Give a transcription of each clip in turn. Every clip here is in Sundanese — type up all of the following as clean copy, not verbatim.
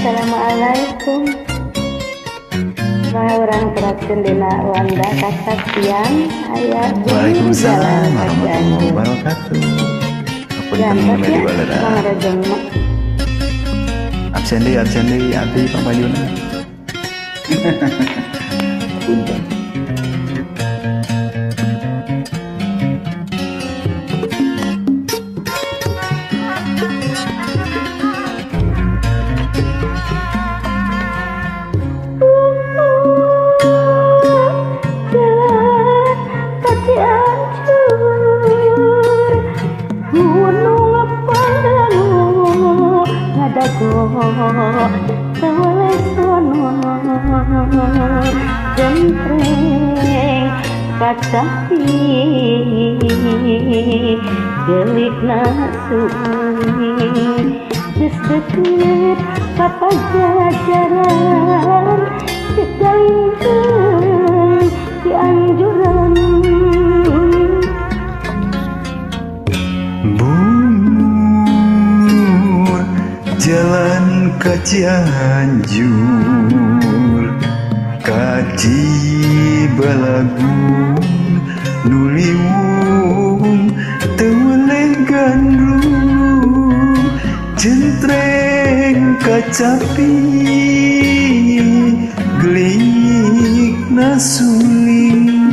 Assalamualaikum. Orang terakhir dina Wanda Kasaktian aya. Waalaikumsalam warahmatullahi wabarakatuh. Apunten bade balera. Absen deui abdi pamayuna. Punten. Jentreng kacapi gelikna suling geus deukeut ka Pajajaran digalingkeun Cianjuran. Bunur jalan ka Cianjur ka Cibalagung nu liwung teu weleh gandrung jentreng kacapi gelikna suling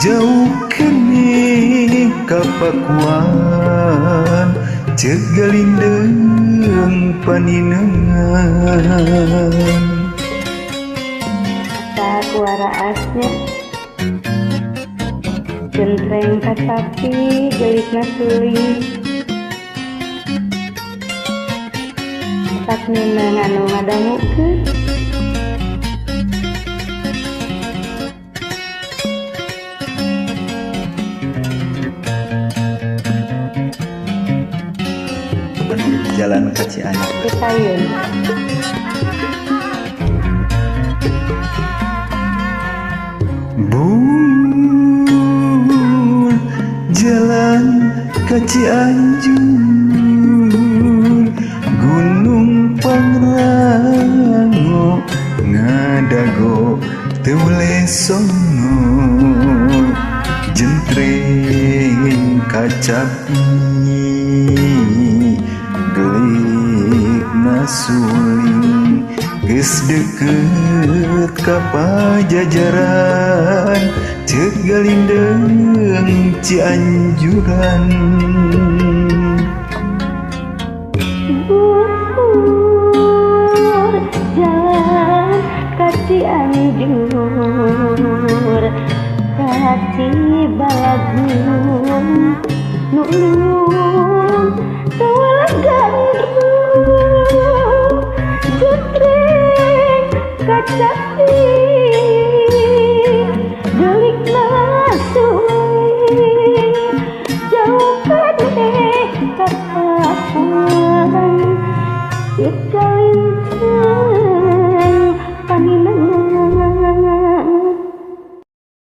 jauh keneh ka Pakuan ceuk galindeung paninengan. Kuaraasnya jentreng kacapi gelikna suling tak mineng anu ngadangukeun. Jalan ka Cianjur. Payun. Bunur jalan ka Cianjur Gunung Pangrango ngadago teu weleh sono jentreng kacapi gelikna suling geus deukeut ka Pajajaran ceuk galindeung Cianjuran. Bunur jalan ka Cianjur ka Cibalagung nu liwung teu weleh gandrung jentreng kacapi gelikna suling jauh keneh ka Pakuan ceuk